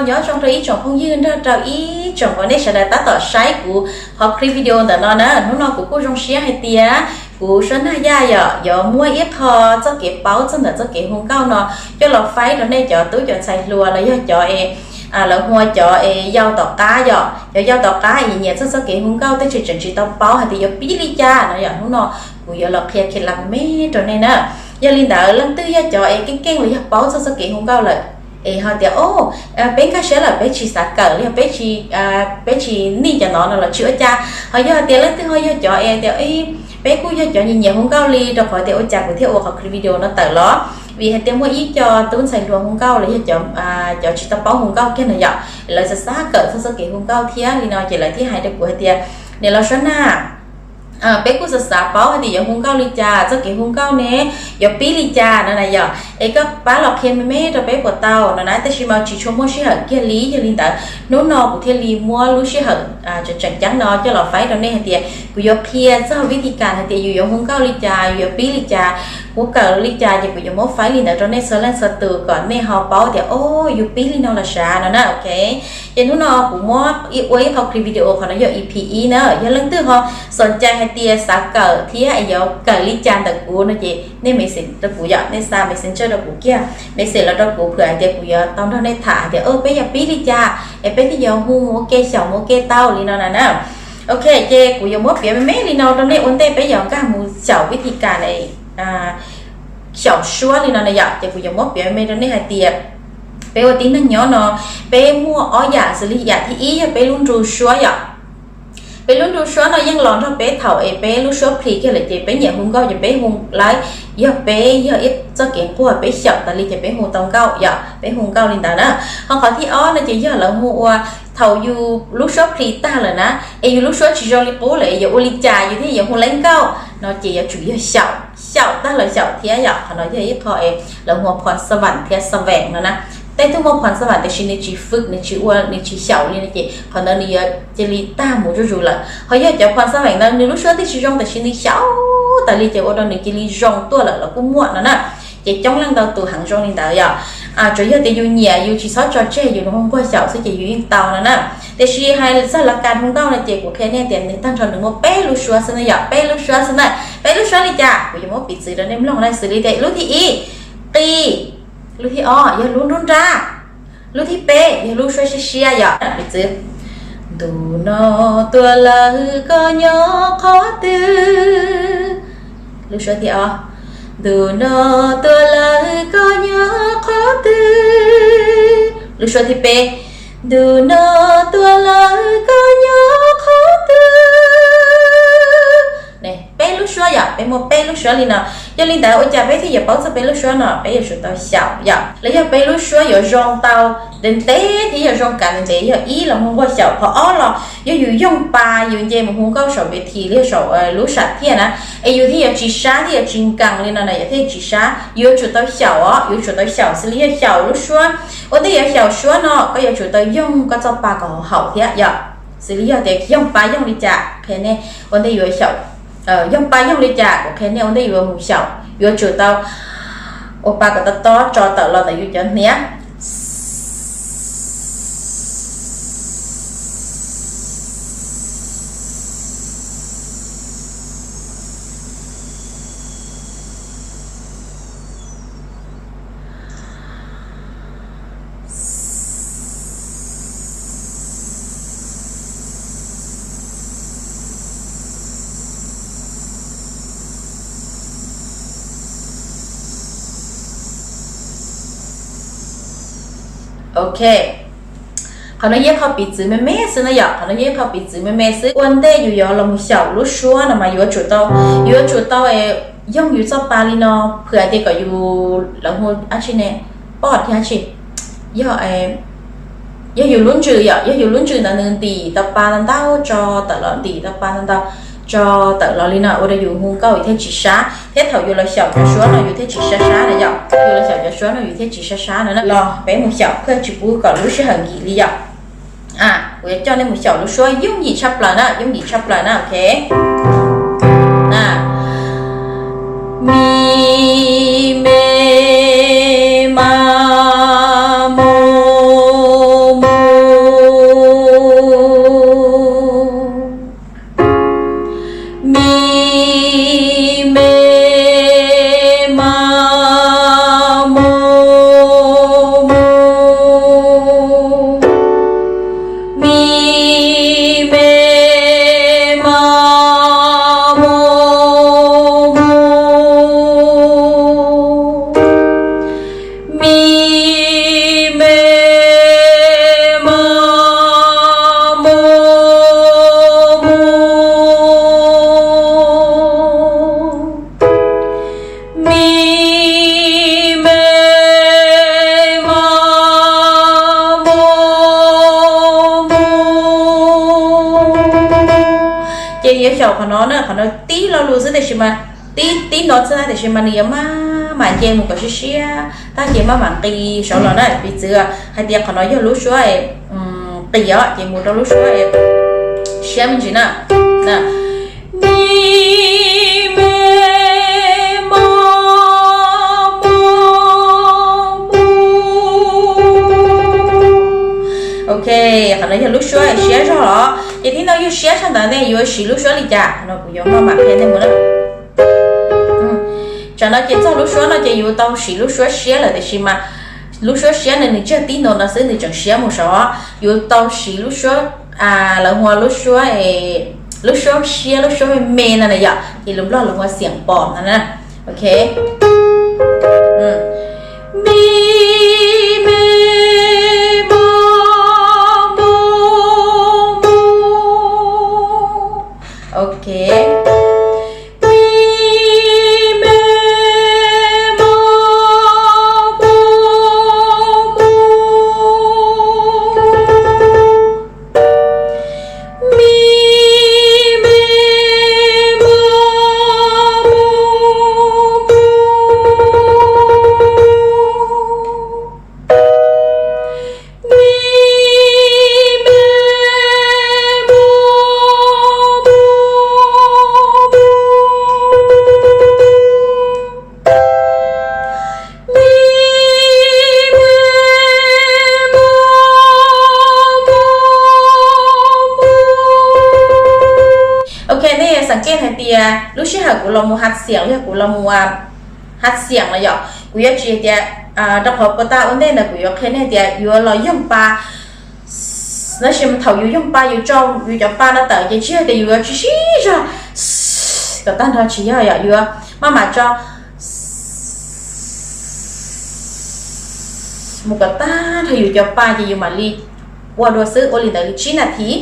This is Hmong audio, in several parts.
Nyob zoo rau ib tsoom phooj ywg nrog rau ib tsoom uas nej sawv daws tab tom saib kuv qhov clip video ntawm no na. Hnub no kuv kuj zoo siab hais tias kuv Suab Nag Yaj yom yuav muab ib qho txoj kev paub txog ntawm txoj kev hu nkauj no coj los faib rau nej cov tub cov ntxhais hluas los yog cov es lawv hu ua cov es yau tom qab yom, cov yau tom qab es nyiam txog txoj kev hu nkauj tab sis tseem tsis tau paub hais tias yuav pib li cas no yom. Hnub no kuv yuav los qhia kheev lam me rau nej na. Yog li ntawd leej twg yog cov es keej keej los yog paub txog txoj kev hu nkauj lawm es ho tias o, peb nkag siab lawm peb tsis xav kawm li, peb tsis nij cov no no los tsis ua cas. Ho yog tias leej twg ho yog cov es tias peb kuj yog cov nyiam nyiam hu nkauj li rau qhov tias ua cas kuv thiaj ua qhov clip video no tawm los, vim hais tias muaj ib co tub ntxhais hluas hu nkauj los yog cov tsis tau paub hu nkauj kiag no yom, lawv xav xav kawm txog txoj kev hu nkauj thiab li no ces lawv thiaj hais rau kuv hais tias niam laus Suab Nag, peb kuj xav xav paub hais tias yuav hu nkauj li cas, txoj kev hu nkauj ne yuav pib li cas no na yom, es koj pab los qhia me me rau peb puas tau no na. Tab sis mas tsis tshua muaj sij hawm kiag li, yog li ntawd hnub no kuv thiaj li muab lub sij hawm tseem tseem ceeb no coj los faib rau nej hais tias kuv yuav qhia txog vib thi kas hais tias yus yuav hu nkauj li cas, yus yuav pib li cas, hu kawm li cas, ces kuv yuav muab faib li ntawd rau nej txhua leej txhua tus kom nej ho paub tias o, yus pib li no los sav no na. Ok, ces hnub no kuv muab ua ib qho clip video, qhov no yog E P ib na. Yog leej twg ho xom cai hais tias xav kawm thiab yuav kawm li cas ntawm kuv no ces nej message rau kuv yom, nej xa messenger rau kuv kiag, message los rau kuv, phwm hais tias kuv yuav tau nrog nej tham hais tias peb yuav pib li cas es peb thiaj yuav hu ua ke xyaum ua ke tau li no na na. Ok, ces kuv yuav muab piav me me li no rau nej ua ntej peb yuav nkag mus xyaum vib thi kas xyaum suab li no na yom. Ces kuv yuav muab piav me me rau nej hais tias peb ua tib neeg nyob no, peb muaj ob yam xws li yam thib ib yog peb lub nru suab yom. Peb lub nru suab no yeej los nrog peb thaum es peb lub suab plis kiag lawm ces peb nyiam hu nkauj ces peb hu lawm. Yog peb yog ib txoj kev nquag peb xyaum tas li ces peb hu tau nkauj yom, peb hu nkauj li ntawd na. Ho qhov thib ob no ces yog lawv hu ua thaum yus lub suab plis tag lawm na, es yus lub suab tsis zoo li qub lawm es yuav ua li cas yus thiaj yuav hu lawm nkauj no ces yuav tsum yog xyaum, xyaum tag los xyaum thiab yom. Qhov no yog ib qho es lawv hu ua phom xa vam thiab xa veem no na. Tej tug muaj phom xa vam tiam sis nws tsis fwm, nws tsis ua, nws tsis xyaum li no ces qhov ntawd nws yuav cia li tag mus zuj zus lawm. Ho yog cov phom xa veem ntawd nws lub suab twb tsis zoo tiam sis nws xyaum tas li ces ua rau nws cia li zoo tuaj lawm los kuj muaj no na. Ces coob leej ntau tus heev zoo li ntawd yom. Tsuas yog tias yus nyiam yus tsis txhob tso tseg yus hu nquag xyaum xwb ces yus yeej tau no na. Tiam sis hais txog lawv kas hu nkauj no ces kuv qhia nej tias nws tag nrho nws muaj peb lub suab xwb na yom, peb lub suab xwb na. Peb lub suab li cas kuv yuav muab piv txwv rau nej mloog na, xws li tias lub thib ib, qi, lub thib ob yog lub nruab nrab, lub thib peb yog lub suab siab siab yom. Piv txwv, ntu no tuaj lawm koj nyob qhov twg? Lub suab thib ob, ntu no tuaj lawm koj nyob qhov twg? Lub suab thib peb, ntu no tuaj lawm koj nyob qhov twg? Peb lub suab yom, peb muaj peb lub suab li no. Yog li ntawd ua cas peb thiaj yuav paub txog peb lub suab no? Peb yuav tsum tau xyaum yom. Los yog peb lub suab yuav zoo tau ntev ntev thiab yuav zoo kav ntev ntev, yog ib los hu nquag xyaum, qhov ob los yog yus yoog pa, yus nce mus hu nkauj saum ve thi los yog saum lub sam thiaj na, es yus thiaj yuav tsis sab thiab yuav tsis nkees li no na, yus thiaj tsis sab. Yus yuav tsum tau xyaum os, yuav tsum tau xyaum xws li yog xyaum lub suab, ua ntej yuav xyaum suab no koj yuav tsum tau yoog koj txoj pa kom haum thiab yom. Xws li yog tias yoog pa yoog li cas qhia nej ua ntej yuav xyaum, yoog pa yoog li cas kuv qhia nej ua ntej yuav mus xyaum. Yuav tsum tau ua pa kom tob tob tso tawm los ntawm yus cov hniav. Ok, qhov no yog qhov piv txwv me me xwb na yom, qhov no yog qhov piv txwv me me xwb. Ua ntej yus yuav los mus xyaum lub suab no mas yuav tsum tau, yuav tsum tau yoog yus txoj pa li no, phwm tias kom yus, lawv hu dab tsi ne, poj thiab dab tsi, yog, yog yus lub ntsws yom, yog yus lub ntsws ntawd nws ntim tau pa ntau ntau tso tawm los, ntim tau pa ntau ntau tso tawm los li no ua rau yus hu nkauj yus thiaj tsis sab, thiab thaum yus los xyaum cov suab no yus thiaj tsis sab sab na yom, yus los xyaum cov suab no yus thiaj tsis sab sab no na. Los peb mus xyaum, kuv tsis pub kom lub sij hawm nkim li yom. Kuv yuav coj nej mus xyaum lub suab yooj yim tshaj plaws na, yooj yim tshaj plaws na, ok. Mi, me, ma, mo, m, Mi, me, ma, mo, mu. Mi, me, ma, mo, mu. Mi, me, ma, mo, mu. Mi, me, ma, mo, mu. Ces yuav xyaum qhov no na, qhov no tib lo lus xwb tiam sis mas, tib tib no xwb na tiam sis mas nws yuav maj mam nce mus kom siab siab tag ces maj mam nqis saud los na. Piv txwv hais tias qhov no yog lub suab qis os, ces mus rau lub suab siab me ntsis na. Mi, me, mo, mu, mu. Ok, qhov no yog lub suab siab zog los ces tib no yog siab sab ntawd nej yuav siv lub suab li cas no kuv yuav maj mam qhia nej mus na. Tsam no ces txog lub suab no ces yuav tau siv lub suab siab lawm tiam sis mas lub suab siab no nws tsis yog tib no no xwb, nws tseem siab mus saud. Yuav tau siv lub suab, lawv hu ua lub suab, lub suab siab, lub suab me me no na yom, ces lus Nplog lawv hu ua xiam pos no na. Ok. Mi, me, mo, mu, mu. Ok. Mi, me, mo, mu, mu. Mi, me, mo, mu, mu. Mi, me, mo, mu, mu. Mi, me, mo, mu, mu. Ok, nej yuav xav keej hais tias lub sij hawm kuv los mus hav xiam los yog kuv los mus hav xiam los yom, kuv yuav tsis hais tias, rau qhov puas tas ua ntej ntawd kuv yuav qhia nej tias yuav los yoog pa. Tab sis thaum yus yoog pa yus tso yus cov pa no tawm ces tsis yog tias yus yuav tsis sib zog kom tag nrho, tsis yog, yog yuav maj mam tso mus kom tag nrho yus cov pa ces yus mam li ua dua xwb, ua li ntawd li tsib nas this.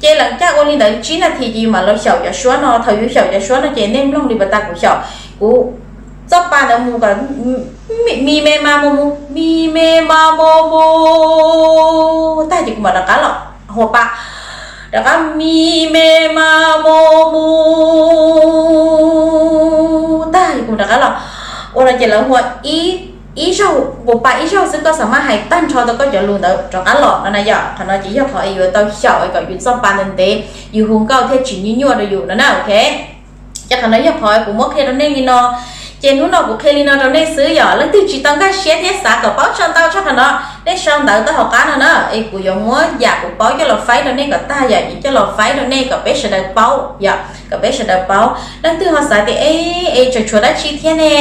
Ces lawv caj ua li ntawd li tsib nas this ces yus mam los xyaum cov suab no. Thaum yus xyaum cov suab no ces nej mloog li puas tas kuv xyaum, kuv txoj pa ntawd mus kom mi me ma mo mu, mi me ma mo mu tag ces kuv mam rov qab los hua pa, rov qab mi me ma mo mu tag ces kuv rov qab los ua no ces lawv hu ua ib zaug, ua pa ib zaug xwb koj xav maj hais tag nrho tau koj cov lus ntawd rov qab los no na yom. Qhov no ces yog qhov yuav tau xyaum kom yus txoj pa ntev ntev, yus hu nkauj thiaj tsis nyuaj nyuaj rau yus no na. Ok, ces qhov no yog qhov kuv muab qhia rau nej li no. Ces hnub no kuv qhia li no rau nej xwb yom. Leej twg tsis tau nkag siab thiab xav kom paub tsawg ntau tshaj qhov no, nej sau ntawv tau hauv qab no na, es kuv yuav muab yam kuv paub coj los faib rau nej kom tag yom, es coj los faib rau nej kom peb sawv daws paub yom, kom peb sawv daws paub. Leej twg ho xav tias e, es tseem tshuav dab tsi thiab ne,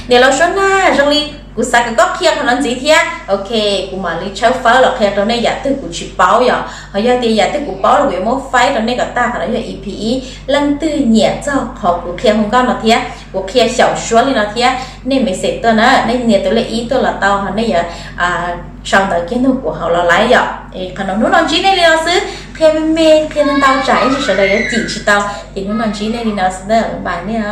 niam laus Suab Nag zoo li kuv xav kom koj qhia qhov no ntxiv thiab. Ok, kuv mam li tshawb fawb los qhia rau nej yam twg kuv tsis paub yom, ho yog tias yam twg kuv paub los kuv yuav muab faib rau nej kom tag. Qhov no yog E P ib, leej twg nyiam txog qhov kuv qhia hu nkauj no thiab kuv qhia xyaum suab li no thiab nej message tuaj na, nej nias tus lej ib tuaj los tau, ho nej yuav sau ntawv kiag nug kuv hauv los laiv yom. Qhov no hnub no ntsib nej li no xwb, qhia me me qhia ntau tsam ib ntsis sawv daws yuav cim tsis tau, ces hnub no ntsib nej li no xwb, bye nej os.